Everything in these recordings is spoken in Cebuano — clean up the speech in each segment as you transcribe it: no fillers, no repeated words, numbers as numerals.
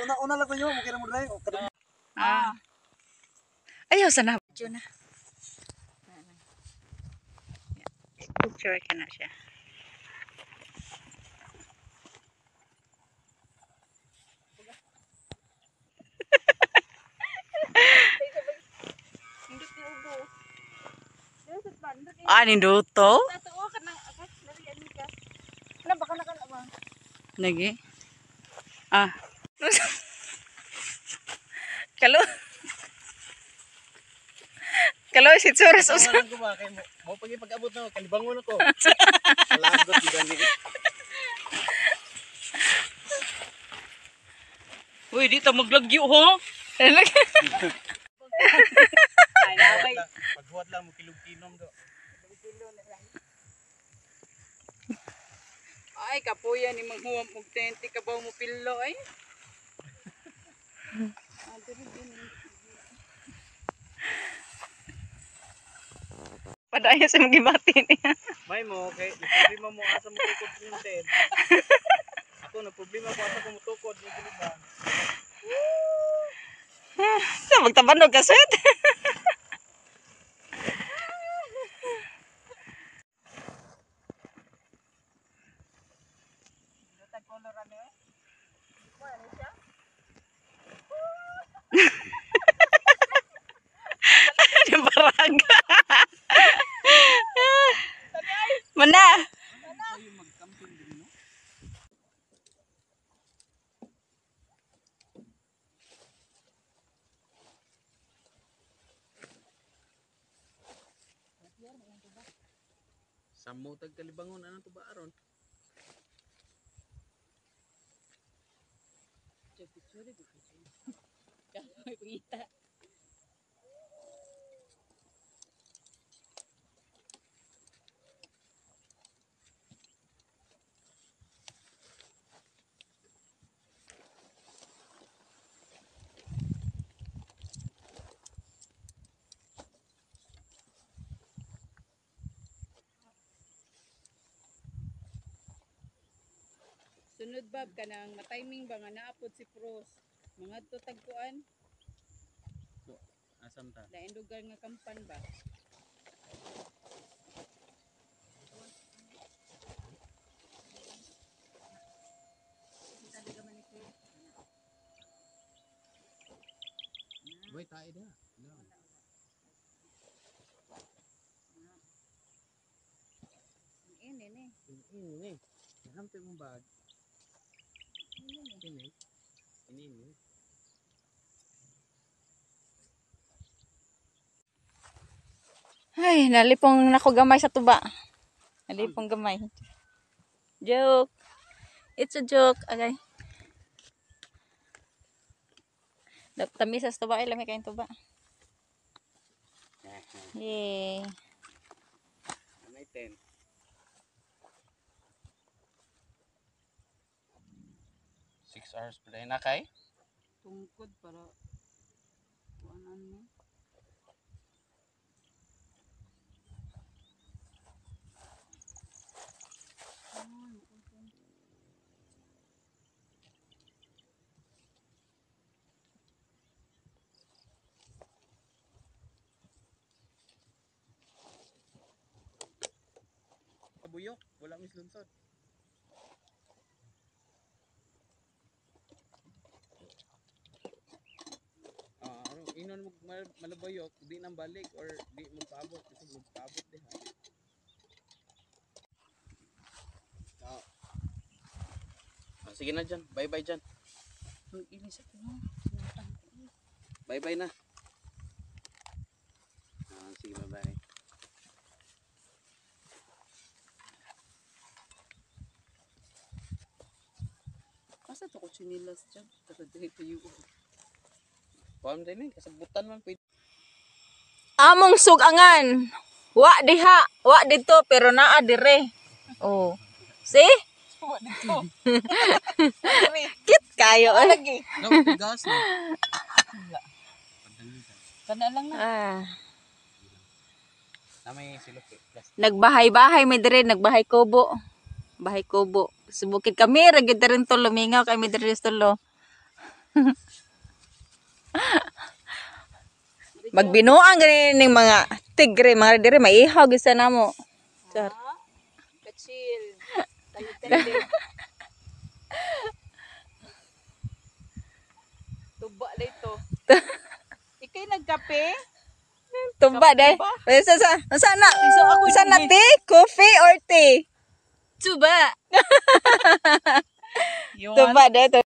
Una lang ko nyo, mukha na mo dry. Ah. Ayaw sana. Medyo na. Picture ka na siya. Ah, ninduto? Nagi. Ah. Kalo. Kalo si Tsuras usa. Tawanan ko ba kay mo mo pag ipag-abot na kalibangon ako. Lagot di gani. Uy, di ta maglagyo ho. Paghuwat lang mo kilog-kinom do. Ay, kapuya ni manghuwam og tente kabaw mo pillo ay. Padayon sa magibati niya. May mo kay problema mo asa mo tukod ng tent. Ako na problema ko asa ko mutukod mo dili ba. Sa magtabanog ka sweat. Ano baraga? Mana? Samo tag kalibangon anang tuba aron. Sunod bab kanang matiming ba nga naapod si Pros. Mga to tagkuan, Asam ta. lain lugar nga kampan ba. Boy tae da. No. Ini ni. Ini ni. Nahamte mong bag. Ini. Ini ini. Ay, nalipong nako gamay sa tuba. Nalipong gamay. Joke. It's a joke. Okay. Tamis sa tuba. Ay, lami kayong tuba. Yay. Anay 10. 6 hours pa na kay? Tungkod para kuanan ni. Kabuyok, wala mis lunsod. Ah, aron inon mo malabayok, di nang balik or di mo paabot kasi magpaabot diha. Ah. Ah, sige na dyan. Bye-bye dyan. Uy, ini sa kuno. Bye-bye na. Ah, sige, bye-bye. Asa to ko chinilas dyan? Tara diri tuyo. Kuha mo din eh, kasabutan man pwede. Among sugangan. Wa diha, wa dito pero naa dire. Oh. See? Kit kayo eh. No, gas na. Kana lang na. Ah. Na may silok eh. Plastic. Nagbahay-bahay may dire, nagbahay kubo. Bahay kubo. Subukid kami ra gyud rin to lumingaw kami dire sa tulo. Magbinuang ganin ning mga tigre, mga dire maihaw gyud sa namo. Char. Ka-chill. Tayo-tayo. Tuba na ito. Ikay nagkape? Tumba day. Sa sa sa na? Sa na tea? Coffee or tea? Tuba! Tumba day.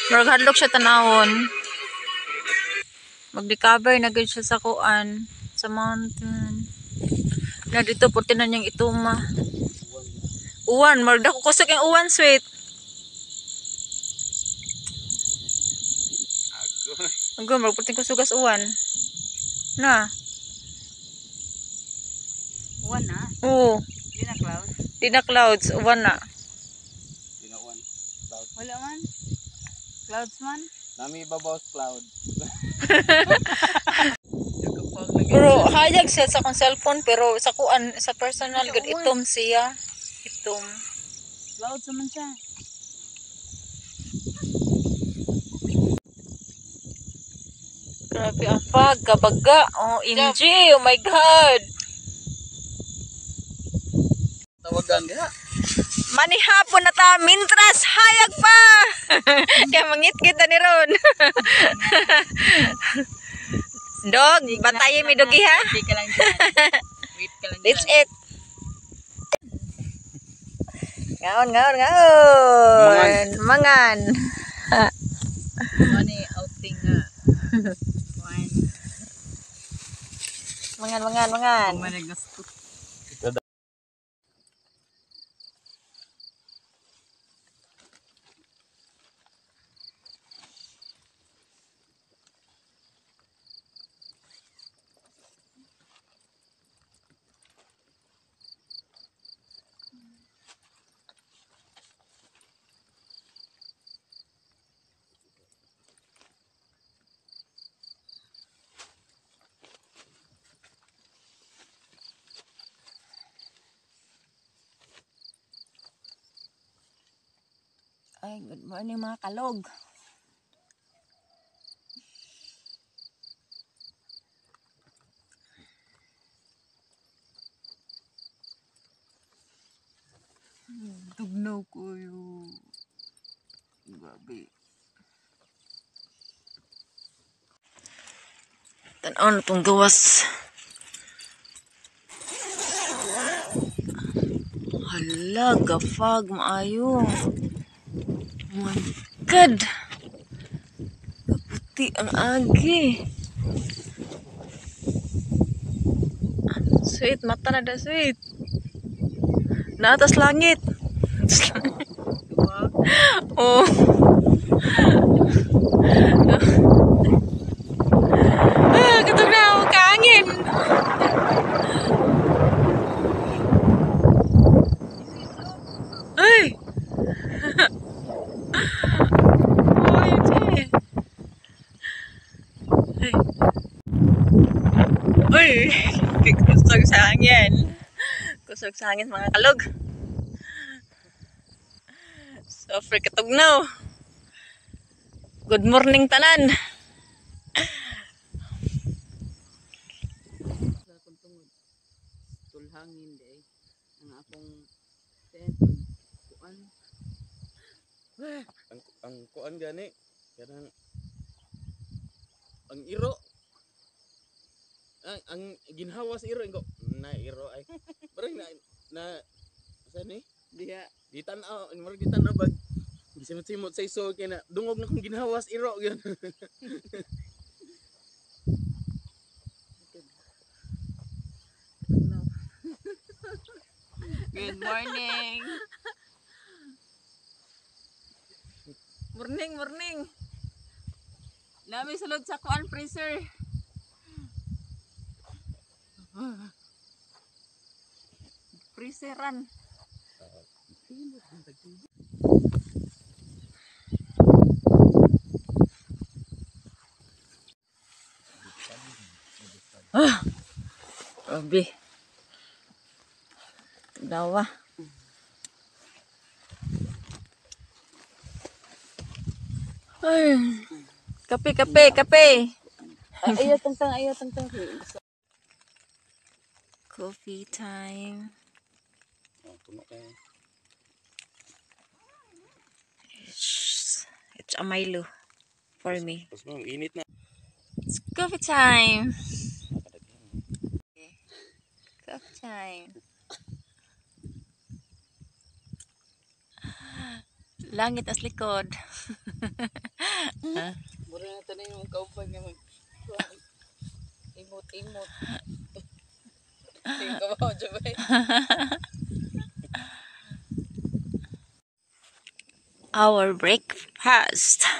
Murag hadlok siya tanawon. Mag-recover na gud siya sa kuan sa mountain. Na dito puti na niyang ituma. Uwan, murag dako kusog ang uwan, sweet. Agoy. Murag puti kusugas uwan. Na. Uwan na. Oo, Di na clouds. di na clouds, uwan na. Ginawan. Cloud. Wala man. Clouds man. Nami ibabaw sa cloud. Pero hayag siya sa akong cellphone pero sa kuan sa personal gud itom siya. Itom. Clouds man siya. Grabe ang fog, kabaga. Oh, MG, oh my God. Tawagan diha. Manihapon na ta, mintras, hayag pa! Kaya mangitgit na ni Ron. Dog, batayin mi dogi ha. Wait ka lang dyan. Wait ka lang dyan. Let's eat. Ngaon, ngaon, ngaon. Mangan. Ano eh, outing nga. Kuan. Mangan, mangan, mangan. Managastos. Ay, good morning mga kalog. Tugnaw ko yung grabe. Tanaw na itong gawas. Hala, gafag, maayo. Oh my God! Kaputi ang agi. Sweet, mata na da, sweet. Naatas langit. Naatas langit. Oh. Ah, katog na ako kaangin. Ay! Oy, Jay. Ay. Uy, kusog sa hangin. Kusog sa hangin mga kalog. So, free katugnaw. Good morning tanan. Sa akong tungod. Tulhangin di ay. Ang akong tent kuan. Ang kuan gani kanang ang iro. Ang ginhawa sa iro ingo na iro ay. Parang na na sa ni? Diha. Di tan-aw, murag di tan-aw bag gisimot-simot sa iso kay na dungog na kong ginhawa sa iro gyud. Good morning. Morning, morning. Nami sulod sa kuan freezer. Freezeran. Ah. Grabe. Dawa. Ay. Kape, kape, kape. Ayaw tangtang, ayaw tangtang. Coffee time. Oh, puno kayo. It's a Milo for me. Tapos mo, init na. It's coffee time. Coffee time. Langit as likod. Mura na tanan yung kauban nga mag imot-imot. Tingko ba jubay? Our breakfast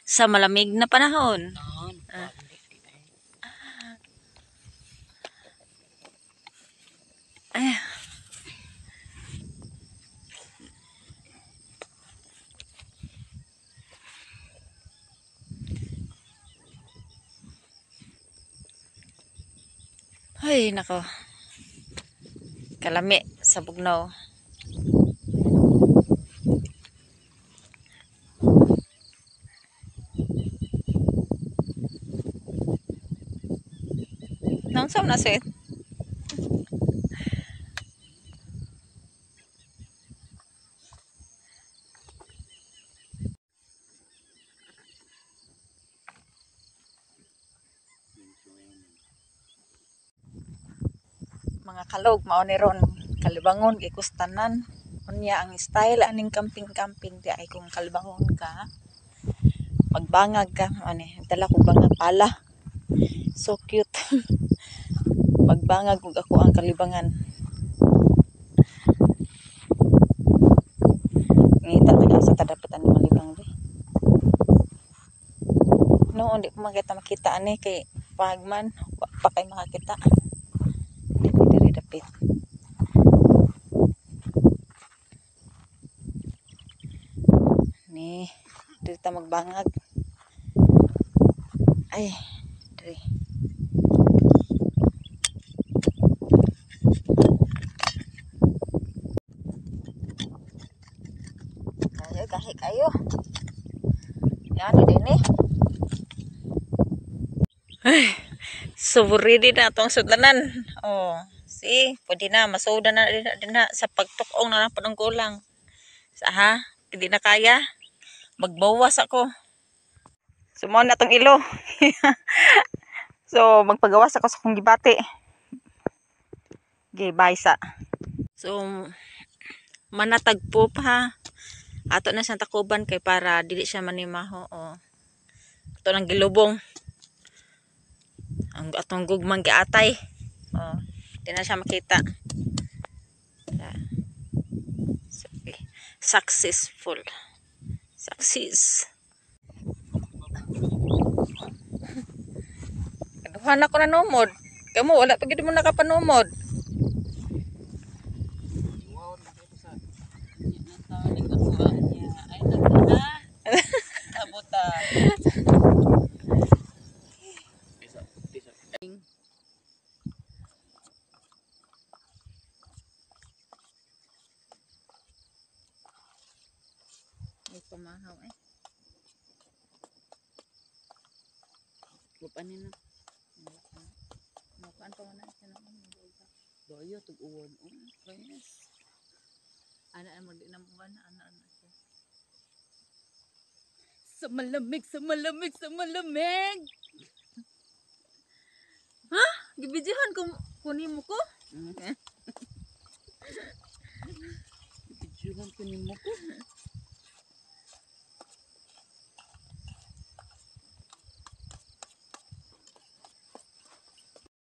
sa malamig na panahon. Ay. Ay, nako. Kalami sa bugnaw. Naunsa man na sit? Mga kalog mao ni ron kalibangon gikustanan. Unya ang style aning camping-camping di ay kung kalibangon ka, magbangag ka mao ni dala ko bangag pala. So cute. Magbangag ug ako ang kalibangan. Ngita taga sa tadapat ani malibang di. Noon di ko makita makita ani kay pagman wa pa kay makakita. Di diri dapit. Ni diri ta magbangag. Ay, diri. Kayo, kahi kayo. Yan, din eh. Ay, so ready na atong sudlanan. Oh, see, pwede na, masuda na din na, din na sa pagtukong na lang pa ng kulang. Sa ha, hindi na kaya. Magbawas ako. So, mao na tong ilo. So, magpagawas ako sa kong gibati. Okay, bye sa. So, manatagpo pa. Ato na siyang takuban kay para dili siya manimaho. O. Ato nang gilubong. Ang atong gugmang giatay. O, di na siya makita. So, okay. Successful. Success. Kaduhan ako na nomod. Kamo, wala pa gid mo nakapanomod. Ay, nagtana. Abuta. Tisa, tisa. Ay, pamahaw eh. Gupanin na. Makuan pa man na siya na. Doyo tug-uwan. Oh. Yes. Ana ang magdi na mo ana ana siya. Sa malamig, sa malamig, sa malamig. Ha? Gibidyohan ko kunin mo ko? Bidyohan ko nimo ko.